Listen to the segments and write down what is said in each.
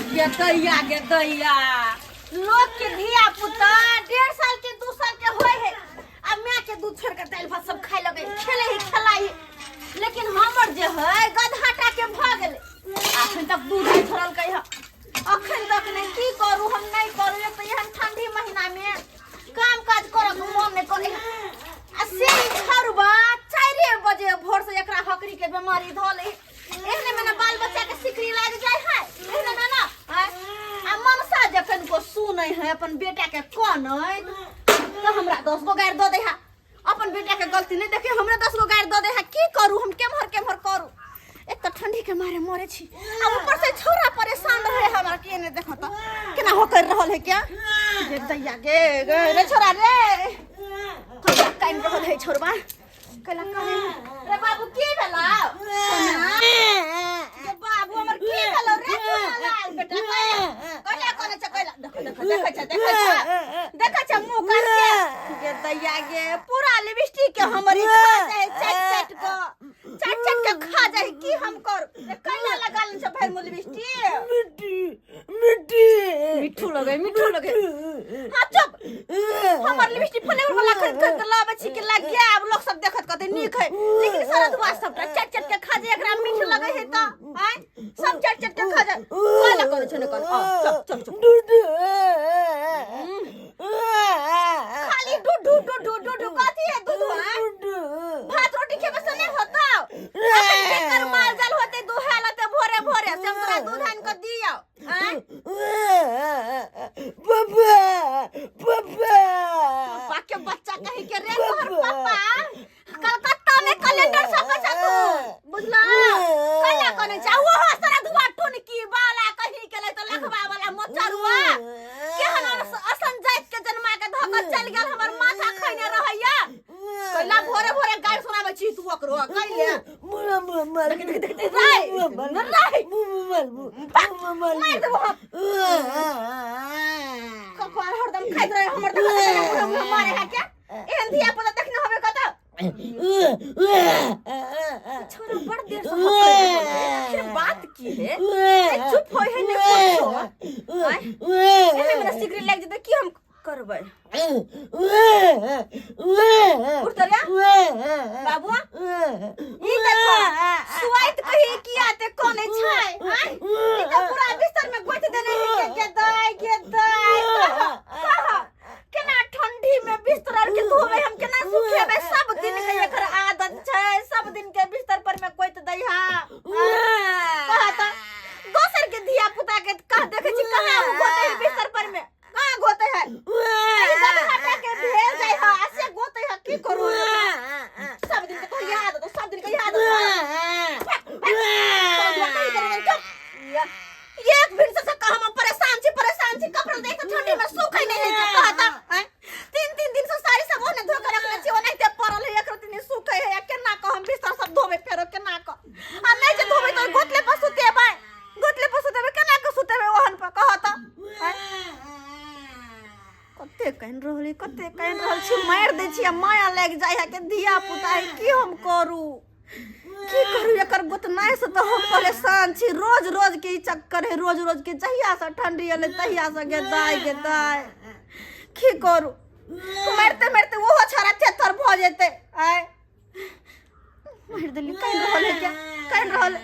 गे दैया, गे दैया, लोग के धिया पुता 1.5 साल के, 2 साल के होय है आ माय के दूध छोड़ के दालि भात सब खाए लगे, खेले ही खेलाई है। लेकिन हमर जे है गधाटा के भऽ गेलै, अखन तक दूध नहीं छोड़लकै है, अखन तक नहीं। की करू हम, नहीं करू। एक तऽ एहन ठंडी महीना में काम काज करऽ के मन नहीं करे आ से ई छरुबा 4 बजे भोर से एकरा हकरी के बीमारी धऽ ले। एहने में ना बाल बच्चा के सिकरी लागि जाय है, एहने में ना आँय? आ मनसा जखन को सुनै है अपन बेटा के कनैत तऽ हमरा 10 गो गारि दऽ दै है। अपन बेटा के गलती नहीं देखे, हमरा 10 गो गारि दऽ दै है। की करू हम, केम्हर केम्हर करू? एक तऽ ठंडी के मारे मरे छी आ ऊपर से छोरा परेशान रहे हमरा। के नहीं देखो तऽ केना हो कर रहल है क्या। गे दैया, गे गे रे छोरा रे, कैला कानि रहल है छोरबा, कैला काने रे? बाबू, की भेलौ सोना? गे बाबू हमर, की भेलौ रे चुनालाल बेटा? कैला कैला कोने छ? कैला? देखो देखो, देखै छ, देखै छ, देखै छ मुंह काट के। गे दैया गे, पूरा लिपस्टिक के हमर ई खा जाए, चट चट के, चट चट के खा जाए। की हम कर रे? कैला लगाल छ भरि मुँह लिपस्टिक? मिट्टी, मिट्टी। मिठू लगे, मिठू लगे। हाँ, चुप। हमर लिपस्टिक फलेवर वाला खरीद खरीद के लाबै छी कि लग गया, आब लोग सब देखत कहते नीक है, लेकिन सारा धुआ सबटा चट चट के खा जाए। एकरा मीठ लगे है त आय सब चट चट के खा जाए। काला करे छै ने कर। आ चुप चुप चुप। खाली do do do do do. कथी है दूध? भात रोटी खेबे से नहीं होता। अखन केकर माल जाल होते दुहे लते भोरे भोरे से हम तोरा दूध आनि के दियौ? आँय? पापा, पापा। पापा के बच्चा कहीं के रे, तोहर पापा कलकत्ता में कैलेंडर सब बचा तू, बुझला? कैला कोने चा ओहो सारा धुआ टुनकी बाला कहीं के ले तो लखवा वाला मोचरुआ केहन असन जात के जन्मा के धक चल गेल, हमर माथा खैने रहैया। कैला भोरे भोरे गारि सुनाबै छी तू ओकरो कैले? देख देख देख देख, राय राय, मार देबो हम। कपार हरदम खाइत रहे हमर। देखत मुँह मुँह मारे है क्या? एहन धिया पुता देखने होबे कतौ? छोरा बड़ देर से हक कर रहल है। आखिर बात की है? ए, चुप होय है नहीं कुछो? आँय? एने मेरा सिगरेट लागि जेतै, की हम करबै? उठ रे बाबू, ई देखो, सुआइत कही किया ते कोने छै? आँय? ई त पूरा बिस्तर में गोति देने है। के दाय, के दाय, कह कह, केना ठंडी में बिस्तर आर के धोबै हम, केना सुखेबै? सब दिन के एकर आदत छै, सब दिन के बिस्तर पर में गोति दै हा। कह त, दोसर के धिया पुता के कह देखै छी कहाँ उ गोते है बिस्तर पर में, कहाँ गोते है? ई सब हटा के भेल जाइ हा आ से गोते है। की करू? सब दिन के तो याद तो सब दिन के याद एक भिन से कह हम परेशान छी, परेशान छी। कपड़ा देख के ठंडी में सूखे नहीं है के कहता हैं? तीन तीन दिन से साड़ी सब ओने धो के रखने छी, ओनाहिते पड़ल है, एक रत्ती नहीं सूखे है। केना कह हम बिस्तर सब धोबे फेरो? केना कह? आ नहीं जे धोबे तो गोतले पर सुतेबै, गोतले पर सुतेबै। केना के सुतेबै ओहन पर, कहत? कते कानि रहल है, कते कानि रहल छी। मारि दै छी आ माया लागि जाइ है के धिया पुता है। की हम करू, की करू? एकर गोतनाइ से तऽ हम परेशान छी। रोज रोज के ई चक्कर है, रोज रोज के। जहिया से ठंडी एलै तहिया से गे दाय, गे दाय, की करू? मारिते मारिते ओहो छड़ा थेथर भऽ जेतै। आय, मारि देली। कानि रहल है क्या? कानि रहल है।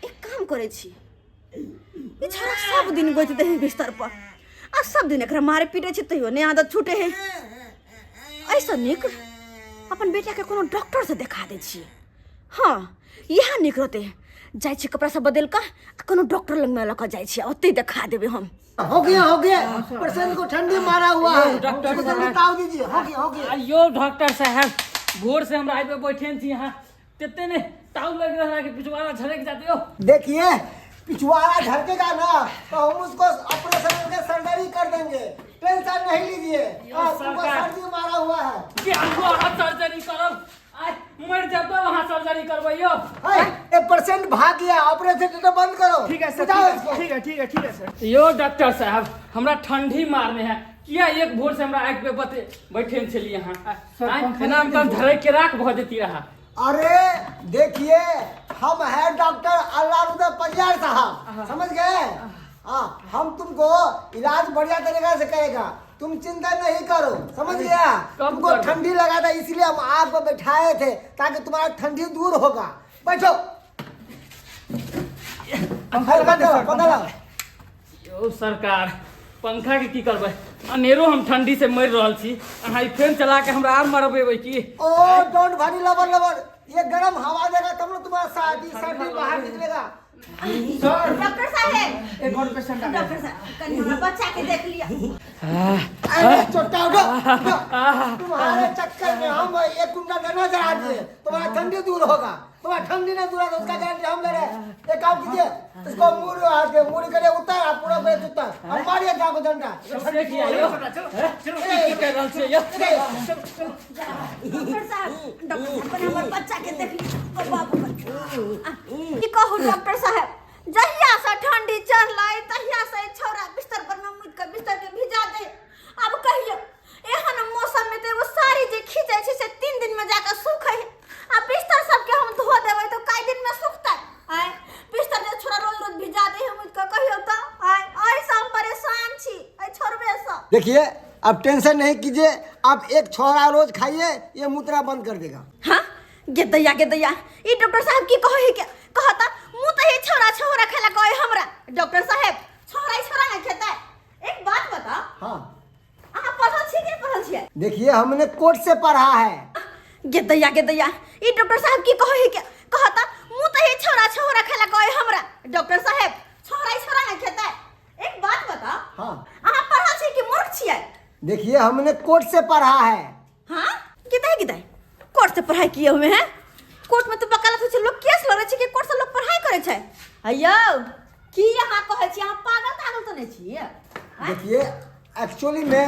एक काम करै छी, ई छड़ा सब दिन गोति दही बिस्तर पर आ सब दिन एकरा मारे पीटे छी, तैयो नहि आदत छूटे है। ऐसा नीक अपन बेटा के कोनो डॉक्टर से देखा दै छियै। हाँ, इएह नीक रहतै। जाइ छी कपड़ा सब बदलि कऽ आ कोनो डॉक्टर लगमे लऽ कऽ जाइ छी, ओतहि देखा देबै हम। हो गया, हो गया। पेशेंट को ठंडी मारा हुआ है। डॉक्टर उसको साहब। जल्दी ताव दीजिए। हो गया, हो गया। यो डॉक्टर साहब, भोर से हमरा आबि बैठे छी यहाँ, तेते ने ताव लग रहा है कि पिछवाड़ा झड़क जाते हो। देखिए, पिछवाड़ा झड़केगा ना तो हम उसको ऑपरेशन करके सर्जरी कर देंगे, टेंशन नहीं लीजिए। यो हाँ, तुमको सरकार। सर्दी मारा हुआ है। कि हमको अहाँ सर्जरी करब, आय मर जब वहाँ सर्जरी करबै यो। है, ये पेशेंट भाग गया, ऑपरेशन थिएटर बंद करो। ठीक है सर। बुझाओ ठीक है। इसको। ठीक है, ठीक है, ठीक है सर। यो डॉक्टर साहब, हमरा ठंडी मारने है। किया एक भोर से हमरा आँखि पे बते बैठे छलियै अहाँ? सर, आँय, पंखा एना मे तऽ झरक के राख भऽ जेती रहा। अरे देखिए, हम है डॉक्टर अल्लाह परियार साहब, समझ गए? हाँ, हम तुमको इलाज बढ़िया तरीका से करेगा, तुम चिंता नहीं करो, समझ गया? कब तुमको करबो? ठंडी लगा था इसलिए हम आपको बैठाए थे ताकि तुम्हारा ठंडी दूर होगा। बैठो। पंखा लगा दे सर, पंखा लाओ। यौ सरकार, पंखा के की करबै? अनेरो हम ठंडी से मरि रहल छी, अहाँ ई फैन चला के हमरा आर मरबेबै की? ओ don't भारी लबर लबर, ये गर्म हवा देगा तब ना तुम्हारा शादी सर्दी बाहर निकलेगा। सर, डॉक्टर साहेब, एक और पेशेंट आ गया। डॉक्टर साहब, कनी हमरा बच्चा के देख लिया। अरे चोटा उठो, उठो। तुम्हारे चक्कर में हम एक कुंडा देना जरा दिए, तुम्हारा ठंडी दूर होगा। तुम्हारा ठंडी नहीं दूर होगा उसका गारंटी हम ले रहे हैं। एक काम कीजिए, इसको मुड़ी आके मुड़ी करे उतार, आप पूरा करे उतार, हम मारिए जाको को डंडा। सबसे की आयो? चलो। की कर रहल छियै यौ? डॉक्टर साहब, डॉक्टर साहब, कनी हमर बच्चा के देख लिया। ओ बाबू, की कहू डॉक्टर साहब, जहिया से ठंडी चढ़लै तहिया से ई छौड़ा बिस्तर पर में मुद के बिस्तर के भिजा दे। आब कहियो, एहन मौसम में तऽ एगो साड़ी जे खींचै छै से 3 दिन में जाके सुखै है, आ बिस्तर सबके हम धो देबै तऽ कई दिन में सुखतै? आय, बिस्तर जे छोड़ा रोज रोज भिजा दे है मुद के, कहियो तऽ। आय, एहि से हम परेशान छी, एहि छोड़बे से। देखिए, अब टेंशन नहीं कीजिए, आप एक छोड़ा रोज खाइए, ये मुतरा बंद कर देगा। हाँ, गे दैया, गे दैया, ई डॉक्टर साहब की कहै है के कहता मुँह तऽ हे छोड़ा छोड़ा खेला कहे हमरा। डॉक्टर साहेब, छोड़ा ही छोड़ा नहीं खेता। एक बात बता। हाँ। अहाँ पढ़ल छी कि पढ़ल छियै? देखिए, हमने कोर्ट से पढ़ा है। गे दैया, गे दैया, ई डॉक्टर साहब की कहै है के कहता मुँह तऽ हे छोड़ा छोड़ा खेला कहे हमरा। डॉक्टर साहेब, छोड़ा ही छोड़ा नहीं खेता। एक बात बता। हाँ। अहाँ पढ़ल छी कि मूर्ख छियै? देखिए, हमने कोर्ट से पढ़ा है। हाँ, किधर किधर कोर्ट से पढ़ाई किए हुए हैं? कोर्ट में तो वकालत होइ छै, लोग केस लड़ै छै कि कोर्ट से लोग पढ़ाई करै छै? अयौ, की अहाँ कहै छी? अहाँ पागल तागल तऽ नहि छियै? देखिए, एक्चुअली में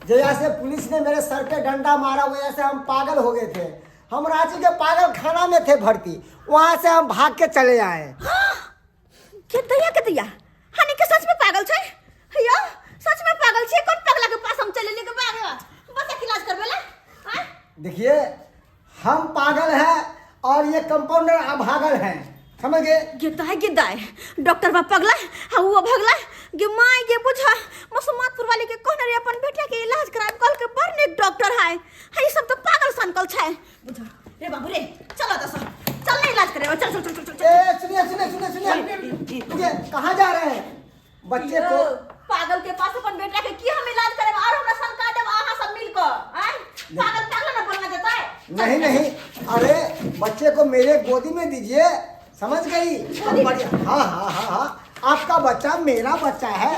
जया से पुलिस ने मेरे सर पे डंडा मारा, वजह से हम पागल हो गए थे। हम रांची के पागल खाना में थे भर्ती, वहाँ से हम भाग के चले आए। के दैया, के दैया, हानि के सच में पागल छै? अयौ, सच में पागल छै? कोन पगला के पास हम चले के बाग बच्चा के इलाज करबे ला? आँय? देखिए, हम पागल हैं और ये कंपाउंडर अभागल हैं, समझ गए? गे दाय, गे दाय, डॉक्टर बा पगला, हाँ वो भगला। गे माय गे, बुझा मसमातपुर वाले के कहने रे अपन बेटा के इलाज कराब, कल के बड़ नीक डॉक्टर है। है ई सब तो पागल सनकल छै। बुझा रे बाबू रे, चलो तो सब चल ना इलाज करे, चल चल चल चल चल। ए सुनिए सुनिए सुनिए सुनिए, रुकिए, कहाँ जा रहे हैं बच्चे को? यौ, पागल के पास अपन बेटा के की हम इलाज करेब और हमरा सनका देब अहाँ सब मिल के? आय, पागल पागल ना बना देतै। नहीं नहीं, अरे बच्चे को मेरे गोदी में दीजिए, समझ गई? गोदी? बढ़िया। हाँ हाँ हाँ हाँ, आपका बच्चा मेरा बच्चा है।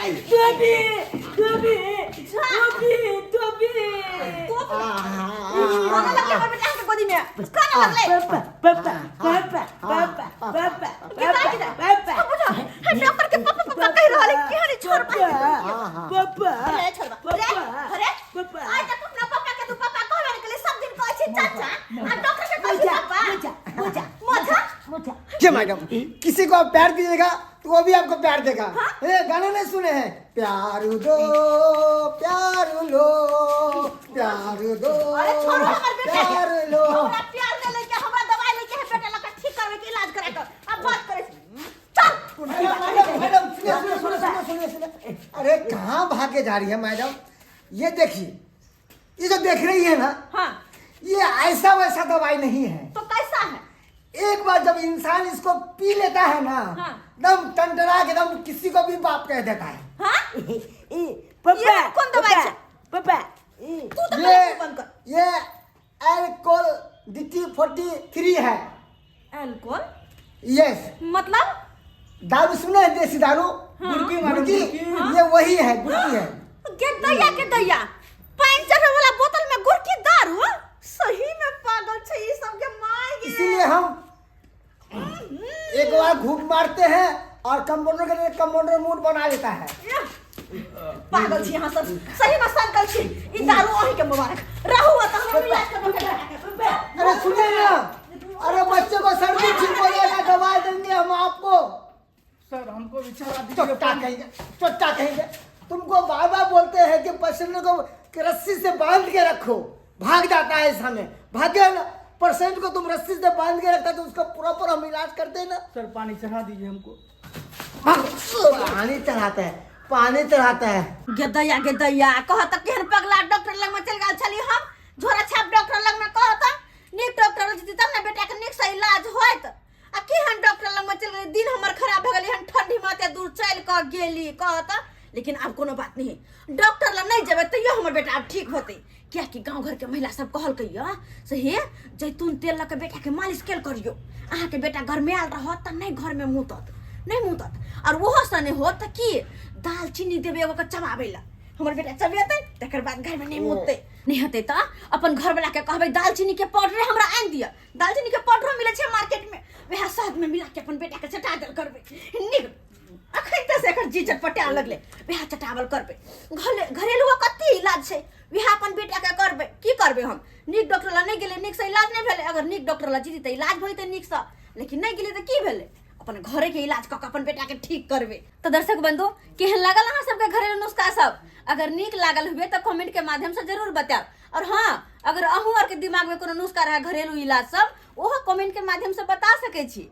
टोपी, टोपी, टोपी, टोपी। टोपी। हाँ, हाँ, हाँ, कोना लगलै हमर बेटा के गोदी में? कोना लगलै? पापा, पापा, पापा, पापा, पापा, किधर, किधर? पापा, बुझा, हम डॉक्टर के पापा पापा कहि रहल है, केहन छोड़ पापा, हाँ। पापा, अरे छोड़बा, अरे, अरे, पापा, आइ तक अपना पापा के तू पापा कहबे के लिए सब दिन कहै छी चाचा, आ डॉक्टर के कहै छी पापा। मोजा, मोजा, मोजा। जी मैडम, किसी को आप प्यार दीजिएगा तो वो भी आपको प्यार देगा। ए गाना नहीं सुने हैं? प्यार दो, प्यार लो, प्यार दो, अरे छोड़ो हमर बेटा के। प्यार लो। हमरा प्यार दे लेके, हमरा दवाई लेके है बेटा लका ठीक करवे के इलाज करा के अब बात करे, चल। मैडम, मैडम, मैडम, सुनिए, सुनिए, सुनिए, सुनिए, सुनिए, सुनिए। अरे कहाँ भागे जा रही है मैडम? ये देखिए, ये जो देख रही है ना, हाँ, ये ऐसा वैसा दवाई नहीं है। तो कैसा है? एक बार जब इंसान इसको पी लेता है ना, हाँ। एकदम टनटना के एकदम किसी को भी बाप कह देता है। हाँ? ए, पापा, ये कौन दवाई पापा, छै? पापा, ए, तू तो ये पहले मुंह बंद कर। ये अल्कोहल DT 43 है। अल्कोहल? यस। मतलब? दारू सुने हैं, देसी दारू? गुड़की मारो, गुड़की, गुड़की। ये वही है, गुड़की है। गे दैया, के दैया, पानि चढ़े वाला बोतल में गुड़की दारू? सही में पागल छै ई सब के my गे। इसीलिए हम एक बार घूट मारते हैं और कंपाउंडर के लिए कंपाउंडर मूड बना लेता है। एह, पागल छी अहाँ सब, सही में संकल छी। ई दारू अहीं के मुबारक रहू, त हम इलाज करबो के। अरे सुनिए ना, अरे बच्चे को सर्दी ठीक हो जाएगा, दवा देंगे हम आपको। सर, हमको भी चला दीजिए। चोट्टा कहेंगे, चोट्टा कहेंगे। तुमको बार बार बोलते हैं कि पेशेंट को कि रस्सी से बांध के रखो, भाग जाता है इस समय, भाग गया ना। पेशेंट को तुम रस्सी से बांध के रखता तो उसका प्रॉपर हम इलाज करते हैं ना। सर पानी चढ़ा दीजिए हमको। पानी चढ़ाता है, पानी चढ़ाता है। गेदैया गेदैया कहत केहन पगला डॉक्टर लग में चल गेल छली हम, झोरा छाप डॉक्टर लग में। कहत नीक डॉक्टर जैती तब ने बेटा के नीक से इलाज होइत, आ केहन डॉक्टर लग में चल गेली, दिन हमर खराब भऽ गेलै हन, ठंडी माते दूर चलि कऽ गेली। कहत लेकिन आब कोनो बात नहीं, डॉक्टर लग नहीं जेबै तैयो हमर बेटा आब ठीक होतै, कियाकि गाँव घर के महिला सब कहलकै यऽ से हे जैतून तेल लऽ के बेटा के मालिश केल करियौ, अहाँके बेटा गरमायल रहत तऽ नहि घर में मुतत, नहि मुतत। और ओहो से नहि होत तऽ की दालचीनी देबै एगो के चबाबै लए, हमर बेटा चबेतै तकर बाद घर में नहि मुततै। नहि हेतै तऽ अपन घरवला के कहबै दालचीनी के पाउडरे हमरा आनि दिअ, दालचीनी के पाउडरो मिलै छै मार्केट में, वएह शहद में मिला के अपन बेटा के चटा देल करबै। नीक अखन तऽ से एकर जी चटपटा लगलै, वएह चटावल करबै। घरेलू कते इलाज छै, वएह अपन बेटा के करबै। की करबै हम, नीक डॉक्टर लग नहि गेलै, नीक से इलाज नहि भेलै। अगर नीक डॉक्टर लग जेतै तऽ इलाज भइतै नीकसँ, लेकिन नहि गेलै तऽ की भेलै, अपन घरे के इलाज कऽ के अपन बेटा के ठीक करबै। तऽ दर्शक बंधु, केहन लागल अहाँ सबके घरेलू नुस्खा सब? अगर नीक लागल हुए तऽ कमेंट के माध्यम से जरूर बतायब। और हाँ, अगर अहूँ आरके दिमाग में कोनो नुस्खा रहे घरेलू इलाज सब, ओहो कमेंट के माध्यम से बता सकै छी।